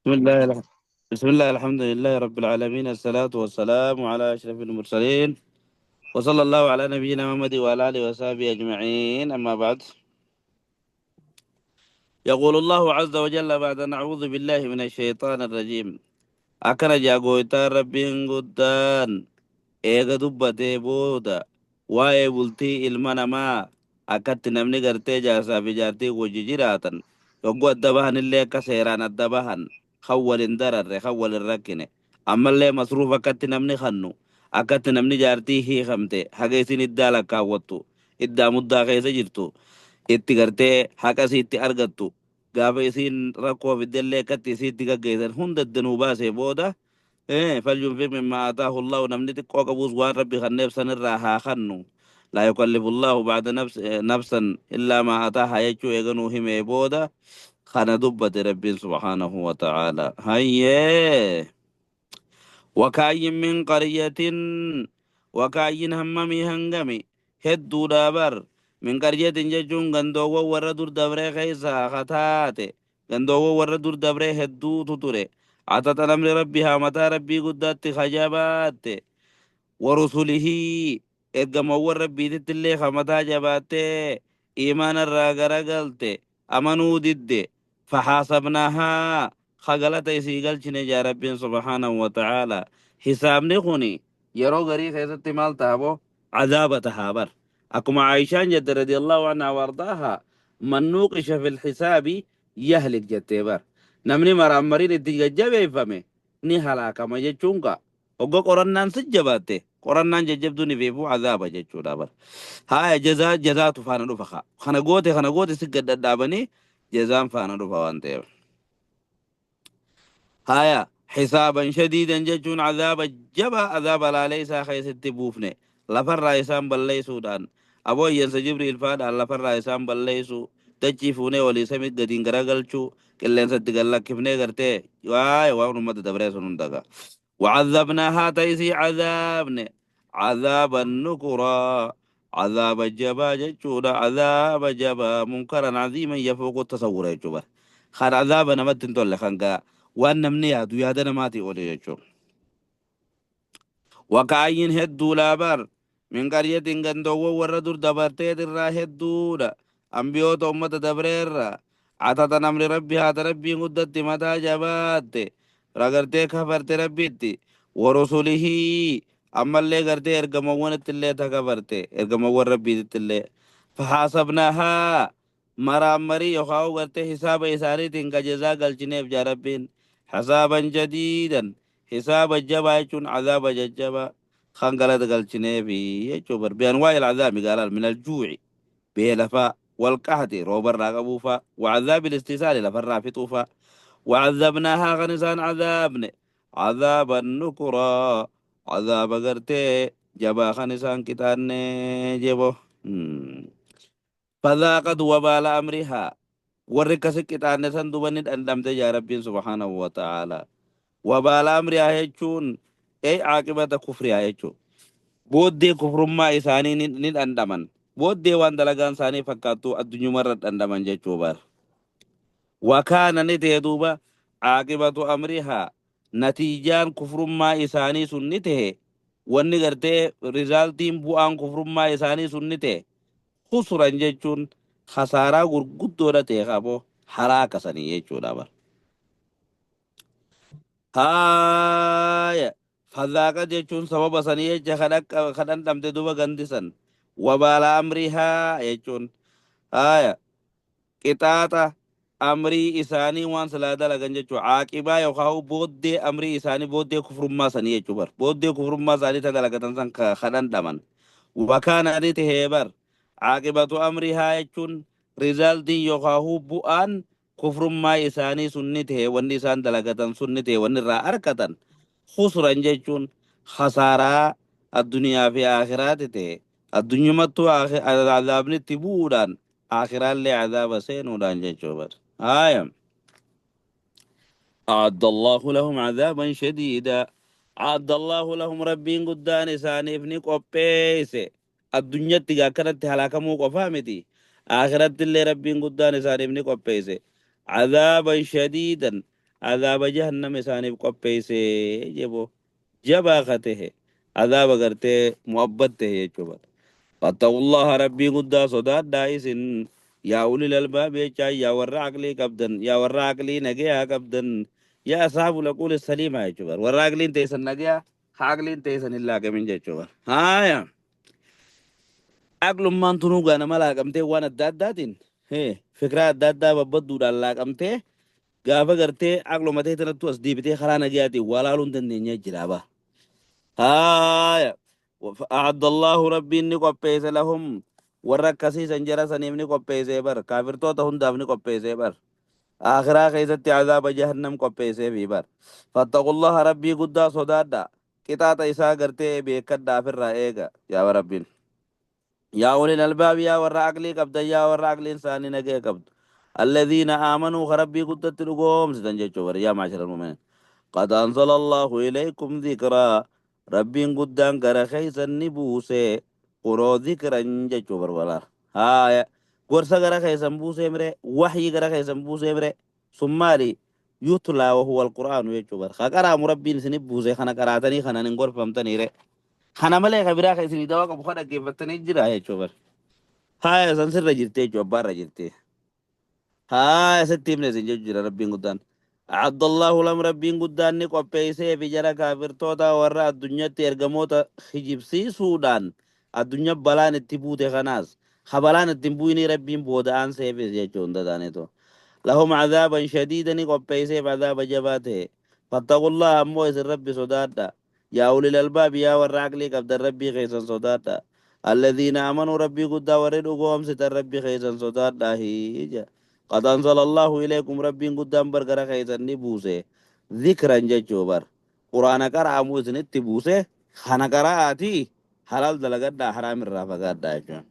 بسم الله بسم الله، الحمد لله رب العالمين، الصلاة والسلام على أشرف المرسلين، وصلى الله على نبينا محمد وعلى آله وصحبه أجمعين. أما بعد، يقول الله عز وجل بعد أن أعوذ بالله من الشيطان الرجيم: Akkana jaa Gooftaan Rabbiin guddaan eega dubbatee booda waa'ee bultii ilma namaa, akkatti namni gartee jaarsaa fi jaartii wajji jiraatan, yogguu adda bahanillee akka seeraan adda bahan, kan wal hin dararre, kan wal hin rakkine, ammallee masruuf akkatti namni kannu, akkatti namni jaartii hiikamte haga isin iddaa lakkaawwattu, iddaa muddaa keessa jirtu itti gartee haqa isiitti argattu, gaafa isiin rakkoo fiddellee akkatti isiitti gaggeessan hunda itti nuu baasee booda, فلينفق مما آتاه الله, namni xiqqoo qabus waan Rabbi kanneef sanirraa haa kannu, لا يكلف الله بعد نفس نفسا إلا ما آتاها jechuu eeganuu himee booda kana dubbate Rabbiin سبحانه وتعالى. Hayyee, وكأين من قرية, وكأين hammamii, hangami hedduudha bar, من قرية jechuun gandoowwan warra dur dabree keessaa kataate, gandoowwan warra dur dabree hedduutu ture. عتت عن أمر ربها, mataa Rabbii guddaatti kajabaatte, ورسله, ergamawwan Rabbiititti illee kamataa jabaattee iimaana irraa garagalte, amanuu didde. فحاسبناها, kagalata isii galchine jaa Rabbiin سبحانه وتعالى. Hisaabni kuni yeroo garii keessatti maal ta'a? Cadaaba tahaa bar. Akkuma Aayishaan jette رضي الله عنها وأرضاها: من نوقش في الحساب يهلك jettee bar. Namni maraammariin itti jajjabeeffame ni halaakama jechuun ka oggo qorannaan si jabaatte, qorannaan jajjabduun ifeefuu cadaaba jechuudha bar. Haya, jazaa jazaatu faana dhufa ka kana goote, kana goote si gaddadhaabanii jazaan faana dhufa waan ta'eef. Haya, حسابا شديدا jechuun cadaaba jabaa, cadaaba laalee isaa keessatti buufne, lafarraa isaan balleessuudhaan, abooyyansa Jibriil faadhaan lafarraa isaan balleessu, dachii fuunee walii samii gadiin garagalchuu, qilleensatti gallakkifnee gartee waa'ee waan ummata dabree sun hundaga. وعذبناها, تيسي عذابne, عذابا نكرا, عذاب jabaa jechuudha, عذاب jabaa, منكرا عظيما يفوق التصور jechuudha. Kan عذاب namatti hin tolle, kan gaa waan namni yaadu yaada namaatii oli jechuudha. وكأين hedduu laabar, من قرية, gandoowwan warra dur dabarteet irraa hedduudha, ambiyoota ummata dabreerra, عتت عن أمر ربها, Rabbiin guddatti mataa jabaatte, ragartee kafarte Rabbitti, ورسله, ammallee gartee ergamawwanitti illee takafarte, ergamawwan Rabbiititti illee. فحاسبناها, maraammarii yookaan gartee hisaaba isaaniitiin ka jazaa galchineef jaa Rabbiin. حسابا شديدا, hisaaba jabaa jechuun cadaaba jajjabaa kan galata galchineefi jechuu bar. بأنواع العذاب قال من الجوع, beelafaa, والقحط, roobarraa qabuufaa, وعذاب الاستئصال, lafarraa fixuufaa. وعذبناها, kan isaan cadaabne, عذابا نكرا, cadaaba gartee jabaa kan isaan qixaanne jebo. فذاقت وبال أمرها, warri akkasi qixaanne san duba ni dhandhamte jaa Rabbiin سبحانه وتعالى. وبال أمرها jechuun ey عاقبة كفرها jechuun booddee kufrummaa isaanii ni dhandhaman, booddee waan dalagaan isaanii fakkaattu addunyumarra dhandhaman jechuu bar. وكان, ni ta'e duuba, عاقبة أمرها, natiijaan kufrummaa isaanii sun ni ta'e, wanni gartee resultiin bu'aan kufrummaa isaanii sun ni ta'e خسرا jechuun khasaaraa gurguddoodha ta'e qaboo halaaka sanii jechuudha bar. Haaya, فذاقت jechuun sababa sanii jecha ka dhandhamte duba gandisan. وبال أمرها jechuun, haaya, qixaaxa amrii isaanii waan silaa dalagan jechuu, caaqibaa yookaan booddee amrii isaanii, booddee kufrummaa sanii jechuu bar. Booddee kufrummaa isaanii ta dalagatan san ka dhandhaman. وكان, ni tahee bar, عاقبة أمرها jechuun resultiin yookaan bu'aan kufrummaa isaanii sun ni tahe, wanni isaan dalagatan sun ni tahe, wanni irraa arkatan خسرا jechuun khasaaraa addunyaa fi aakhiraati ta'e, addunyumattuu azaabni itti bu'uudhaan, aakhiraallee azaaba seenuudhaan jechuu bar. Haaya. أعد الله لهم عذابا شديدا, أعد الله لهم, Rabbiin guddaan isaaniif ni qopheesse. Addunyatti akkanatti halaakamuu qofaa miti, aakhiratti illee Rabbiin guddaan isaaniif ni qopheesse. عذابا شديدا, Azaaba jahannama isaaniif qopheeyse jebo jabaa ka tahe azaaba gartee mu'abbad tahe jechuu bara. Fattaqullaha rabbii guddaa sodaadhaa isin yaa ulil albaab jechaa yaa warra aqlii qabdan yaa warra aqlii nagayaa qabdan yaa ashaabul aquuli saliimaa jechuu bara. Warra aqliin teessan nagayaa ha aqliin teessan hin laaqamin jechuu bara. Haaya. Aqlummaan tunuu gaa nama laaqamtee waan adda addaatiin fikiraa adda addaa babbadduudhaan laaqamtee gaafa gartee aqluma ta'e tanattu as deebitee karaa nagayaatiin waa laaluu hin dandeenye jira ba. Haaya. A'adda Allahu rabbiin ni qopheesse lahum warra akkasii san jara saniif ni qopheessee bar kaafirtoota hundaaf ni qopheessee bar akhiraa keessatti azaaba jahannam qopheessee fi bar fattaqullaha rabbii guddaa sodaadha qixaaxa isaa gartee beekadha ofirraa eega yaa rabbiin. Yaa ulil albaabi yaa warra aqlii qabdan yaa warra aqliin isaanii nagaya qabdu. Alladhiina aamanuu ka rabbii guddatti dhugoomsitan jechuu bara yaa maashara mu'miniin. Qad anzala Allahu ilaykum dhikraa rabbiin guddaan gara keessan ni buuse kunoo dhikran jechuu barbala. Haaya gorsa gara keessan buusee mire waxyii gara keessan buusee mire sun maali yutlaa wahuwa alqur'aanu jechuu bara. Ka qaraamu rabbiin isinif buuse kana qaraatanii kanaan hin gorfamtaniire. Kana malee ka biraa ka isinii dawaa qabu ka dhaggeeffattanii jira jechuu bara. Haaya san sirra jirtee jechuu abbaarra jirtee. Haaya sitti himne isin jechuu jira rabbiin guddaan. A'addallahu lam rabbiin guddaan ni qopheessee fi jara kaafirtoota warra addunyatti ergamoota kijibsiisuudhaan addunyaa balaan itti buute kanaas ha balaan itti hin bu'inii rabbiin booda'aan seefis jechuu hunda isaaniitu. Lahum azaaban shadiida ni qopheesseef azaaba jabaa ta'e. Fattaqullaha ammoo isin rabbi sodaadha. Yaa ulil albaabi yaa warra aqlii qabdan rabbii keessan sodaadha. Alladhiina amanuu rabbii guddaa warri dhugoomsitan rabbii keessan sodaadha hija. Qad anzala Allahu ilaykum rabbiin guddaan bar gara keessan ni buuse. Zikran jechuu bar. Quraana qara'amu isinitti buuse. Kana qara'aatii halaal dalagadhaa haraam irraa fagaadhaa jechuudha.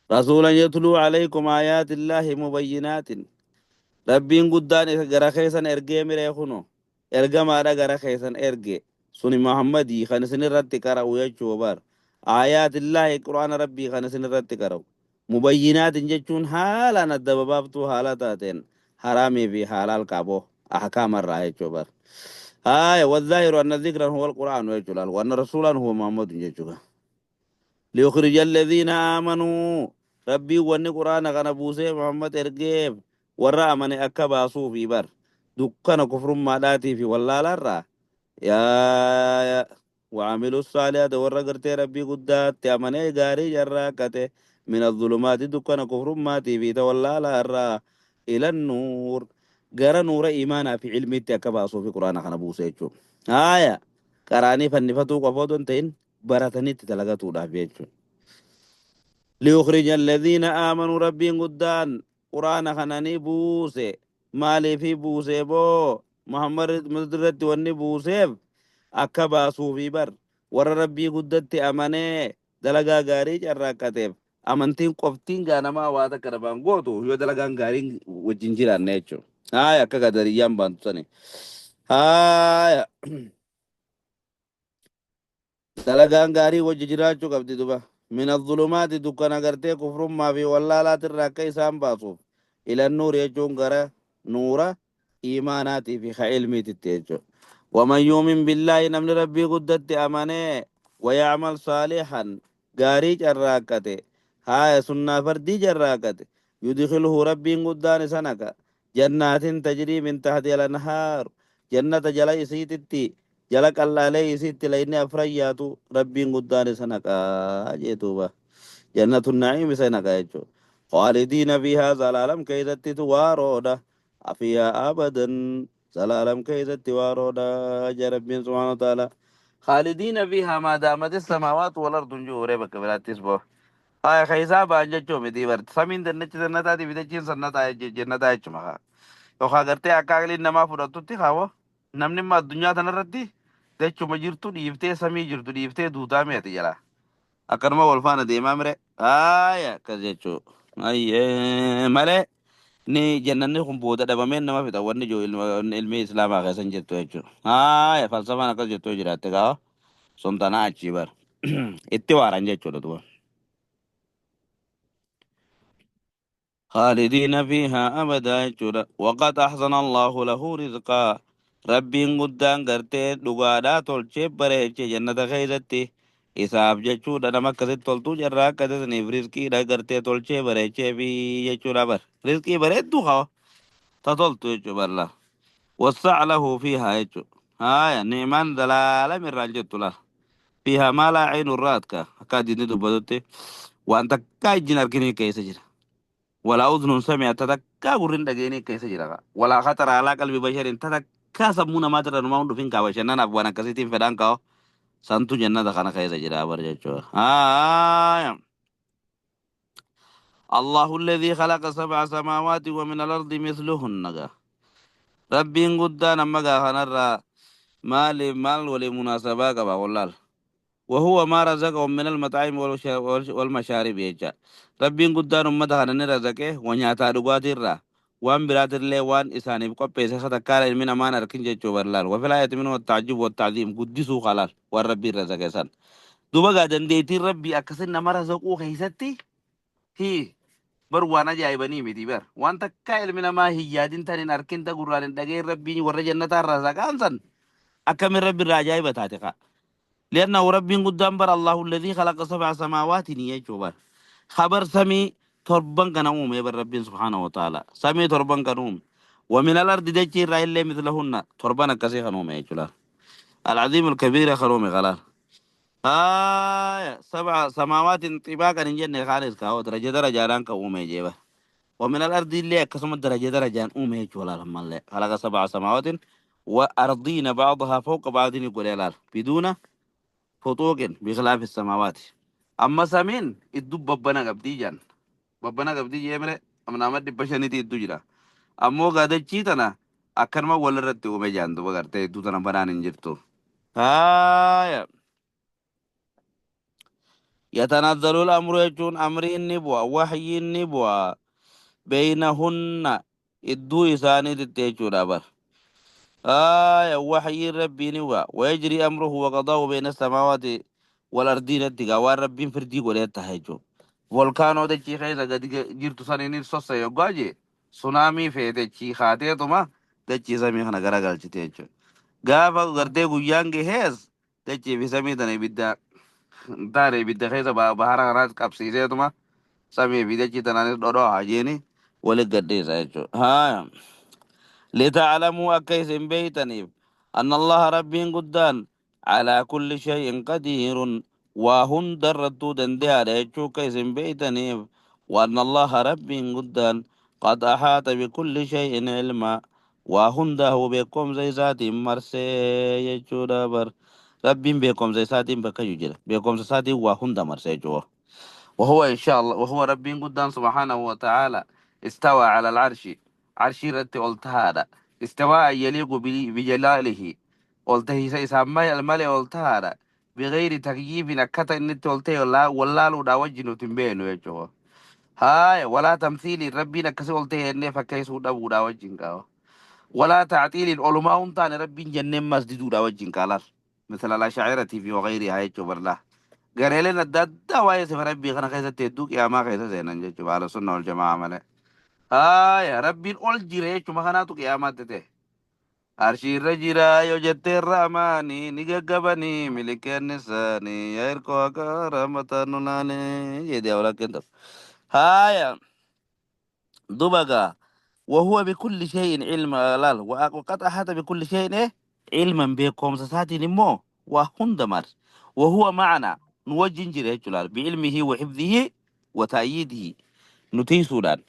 Rasuulan yatluu alaykum aayaatillaahi mubayyinaatin. Rabbiin guddaan gara keessan ergee miree kuno ergamaadha gara keessan erge suni Muhammadii kan isin irratti qara'u jechuu bar. Aayaatillaahi quraana rabbii kan isin irratti qara'u. Mubayyinaatin jechuun haalaan adda babaaftuu haala taateen haraamii fi halaal qaboo ahkaamarraa jechuu bar. Haaya wadhaahiru anna dhikran huwa alqur'aanu jechuudha. Wanna rasuulaan huwa Muhammadun jechuudha. Liyukhrija alladhiina aamanuu rabbiin wanni quraana kana buusee Muhammad ergeef warra amane akka baasuufi bar dukkana kufrummaadhaatii fi wallaalaarraa yaa وعملوا الصالحات warra gartee rabbii guddaatti amanee gaarii jarraaqqate min adh-dhulumaati dukkana kufrummaatii fi tawallaalaarraa ila nuur gara nuura iimaanaa fi ilmiitti akka baasuufi quraana kana buuse jechuudha. Haaya qaraanii fannifatuu qofa otoo hin ta'in baratanitti dalagatuudhaaf jechuudha. Liyukhrija alladhiina aamanuu rabbiin guddaan quraana kana ni buuse maaliifi buuse boo Muhammad irratti wanni buuseef akka baasuufi bar warra rabbii guddatti amanee dalagaa gaarii carraaqqateef amantiin qoftiin gaa namaa waa takka dhabaan gootu yoo dalagaan gaariin wajjin jiraanne jechuudha. Haaya akka gadariyyaan baantu sani. Haaya dalagaan gaarii wajji jiraachuu qabdi duba. Min adh-dhulumaati dukkana gartee kufrummaa fi wallaalaatirraa akka isaan baasuuf ila nuuri jechuun gara nuura iimaanaatii fi ka ilmiititti jechuudha. Waman yuumin billaahi namni rabbii guddatti amanee wayacmal saalihan gaarii carraaqqate haaya sunnaa fardii carraaqqate yudkhilhu rabbiin guddaan isa naqa jannaatin tajrii min tahtiha al-anhaar jannata jala isiititti jala qal'aalee isiitti layni afran yaatu rabbiin guddaan isa naqaa jeetuuba. Jannatu na'iim isa naqa jechuudha. Khaalidiina fiihaa zalaalam keessatti waaroodha. Fiihaa abadan zalaalam keessatti waaroodha. Jaa rabbiin subhaanahu wa ta'ala. Khaalidiina fiihaa maa daamati samaawaatu wal ardu hin jiru bakka biraattis boo. Haya keessaa ba'an jechuu miti bar. Samiin dannachi sannataati bitachiin sannataa jannataa jechuma. Yookaan gartee akka aqliin namaa fudhattutti kaawwa. Namni immoo addunyaa tanarratti dachuma jirtu dhiiftee samii jirtu dhiiftee duutaa meeti jala. Akkanuma wal faana deemaa mire. Haaya akkas jechuu. Ayyee malee ni jannanni kun booda dhabameen nama fixa wanni jiru ilmi islaamaa keessa hin jirtu jechuudha. Haaya falsafaan akkas jettuu jiraatte gaafa sun tanaa achii bar. Itti waaran jechuudha duba. خالدين فيها أبدا jechuudha. وقد أحسن الله له رزقا rabbiin guddaan gartee dhugaadhaa tolchee bareeche jannata keessatti isaaf jechuudha. Nama akkasitti toltuu jarraa akkasisaniif rizqiidha gartee tolchee bareechee fi jechuudha. Bar rizqii bareedduu haa ta toltu jechuu barla وسع له فيها jechuudha. Haya, ni'maan zalaalam irraan jettu laal. فيها ما لا عين رأت ka akka adiin dubbatutti waan takkaa ijjin arginii keessa jira. ولا أذن سمعت takkaa gurrin dhageenii keessa jira. ولا خطر على قلب بشر takkaa sammuu namaatirra numaa hundufin kaa bashannanaaf waan akkasiitiin fedhaan kaa'o santu jannata kana keessa jira bar jechuudha. Haya. الله الذي خلق سبع سماوات ومن الأرض مثلهن. Rabbiin guddaan amma gaa kanarraa maali maal walii munaasabaa qaba wallaal. وهو ما رزقهم من المطاعم والمشارب jecha. Rabbiin guddaan ummata kana ni razaqe nyaataa dhugaatii irraa waan biraatillee waan isaaniif qopheesse satakkaala ilmi namaan arkin jechuu barlaal. وفي الآية منه التعجب والتعظيم guddisuu khalaal waan rabbiin razaqe san. Duba gaa dandeettiin rabbii akkasin nama razaquu keessatti hi bar waan ajaa'ibanii miti bar. Waan takkaa ilmi namaa hin yaadin tan hin arkin ta gurraan hin dhagahin rabbiin warra jannataa razaqaan san akkamin rabbi irraa ajaa'iba taate kaa. لأنه رب قدام بر الله الذي خلق سبع سماوات يجو بر خبر سمي تربان كان أوم يبر رب سبحانه وتعالى سمي تربان كان أوم ومن الأرض دجي اللي مثلهن تربان كسي خنوم يجو العظيم الكبير خنوم غلال. آه سبع سماوات طباقا جنة خالص كاو درجة درجة رانك أوم يجيبه. ومن الأرض اللي كسم درجة درجة أوم يجو لا خلق سبع سماوات وأرضين بعضها فوق بعض يقول بدون فطوق بخلاف السماوات. أما سمين الدب ببنا قبدي جان ببنا قبدي جيمره أما نامد بشنيتي الدجرا أمو قاد تشيتنا أكرم ولا رت ومجان دو بغرتي دوتنا بنان انجرتو. آية يتنزل الأمر يجون أمر النبوة وحي النبوة بينهن إدو إساني تتيجو بر. آية وحي ربي نوا ويجري أمره وقضاه بين السماوات والأرضين التقى والربين فردي ولا تهيجو volkaanoo dachii keessa gadi jirtu saniin sossa yoggaa jee tsunaamii fee dachii kaateetuma dachii samii kana garagalchite jechuudha. Gaafa gartee guyyaan gahees dachii fi samii tana ibidda taane ibidda keessa bahara kanaas qabsiiseetuma samii fi dachii tanaanis dhodho'a jeeni walit gaddeessa jechuudha. Haa. لتعلموا أكيس بيتنيف أن الله ربي قدان على كل شيء قدير وهن درتو دندها ليتشو كيس بيتنيف وأن الله ربي قدان قد أحاط بكل شيء علما وهن ده بكم زي ذات مرسي يجو دابر ربي بكم زي ذات بك يجري بكم زي ذات وهن ده مرسي جوا. وهو إن شاء الله وهو ربي قدان سبحانه وتعالى استوى على العرش عرشي رت قلتها استواء يليق بجلاله قلته سيسمى الملء قلتها بغير تكييف نكتا إن قلته ولا ولا لو دا وجنو تنبينو يجوا. هاي ولا تمثيل ربي نكسي قلته إن فكيسو دا ودا وجن ولا تعطيل العلماء تان ربي جنة مسجد دا وجن كالر مثل الأشاعرة في وغيرها يجوا برلا غيرلنا الدد وايس ربي خنا خيسة تدوك يا ما خيسة زينن يجوا على السنة والجماعة مله. آه ربي أول جري شو ما خناتو قيامات ته أرشي رجرا يوجد الرحمن نيجا ملك النساني يركو كرامة نوناني يدي أولا كنت. هاي دبقة وهو بكل شيء علم لال وقد أحاط بكل شيء إيه؟ علما بكم ساتي نمو وهندمر وهو معنا نوجه جري بعلمه وحفظه وتأييده نتيسودان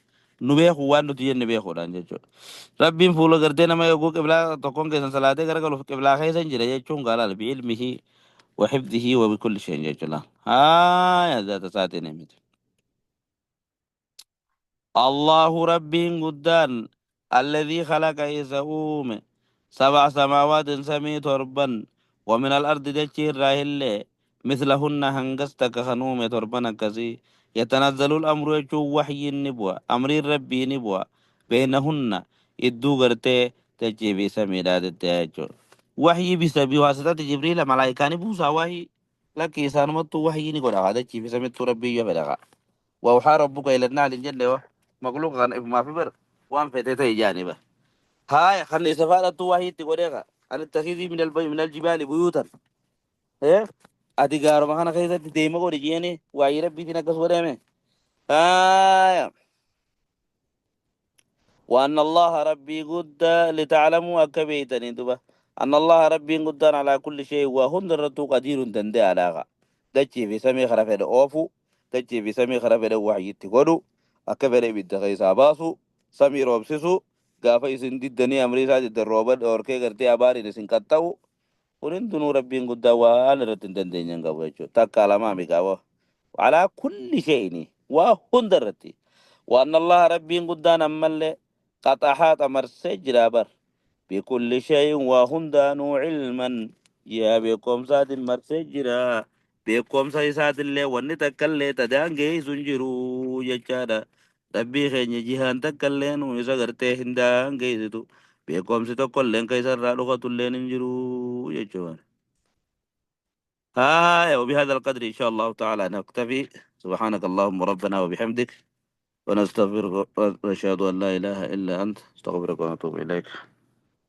نبيخ وان نتيجة نبيخ ودان جچو ربين فولو غرتي نما يغو قبلا تكون كيسن صلاة غرغلو قبلا خيسن جري جچون قال بعلمه وحفظه وبكل شيء جچو لا ها ذات ساتي نمت. الله ربي قدان الذي خلق إسؤوم سبع سماوات سمي تربا ومن الأرض دجير راهل مثلهن هنگستك خنوم تربا كزي يتنزل الأمر يجو وحي النبوة أمر ربي نبوة بينهن إدو غرتي تجيبي سمي دادت وحي بسبي واسطة جبريل ملائكة بوسا وحي لك إسان متو وحي نقول هذا تجيبي سمي ربي يبلغ وأوحى ربك إلى النعل الجنة. Makluuqa kana ifumaa fi bar waan fete ta'e jaani bar. Haaya kan isa faadhattu waa hiitti godhee ka. Ani takizii minal jibaali buyuutan. Ati gaaruma kana keessatti deema godhi jeeni waayii rabbiitiin akkas godhame. Haaya. وأن الله ربي قد لتعلموا أكبيتني دبا أن الله ربي قد على كل شيء وهن الرتو قدير دندي علاقة دجي في سمي خرفة أوفو دجي في سمي خرفة وحي تقولوا أكبر بالدغيس أباسو سمي روبسسو قافا يسن ددني أمري ساد الروبر أوركي قرتي أباري نسن كتاو ورين دونو ربي قد وان رتن دندي نغا تكالا ما ميقاو على كل شيء وهن درتي وأن الله ربي قدان أمالي قد أحاط مرسي بر بكل شيء وهندان علما يا بكم ساد مرسي بكم ساد اللي ونتكلي تدانجي سنجرو يجادا ربي خين جهان تكلين ويسغرتي هندان جيزتو بكم ستكلين كيسر لغة اللين انجرو يجوان. هاي وبهذا القدر إن شاء الله تعالى نكتفي. سبحانك اللهم ربنا وبحمدك ونستغفرك ونشهد أن لا إله إلا أنت، استغفرك ونتوب إليك.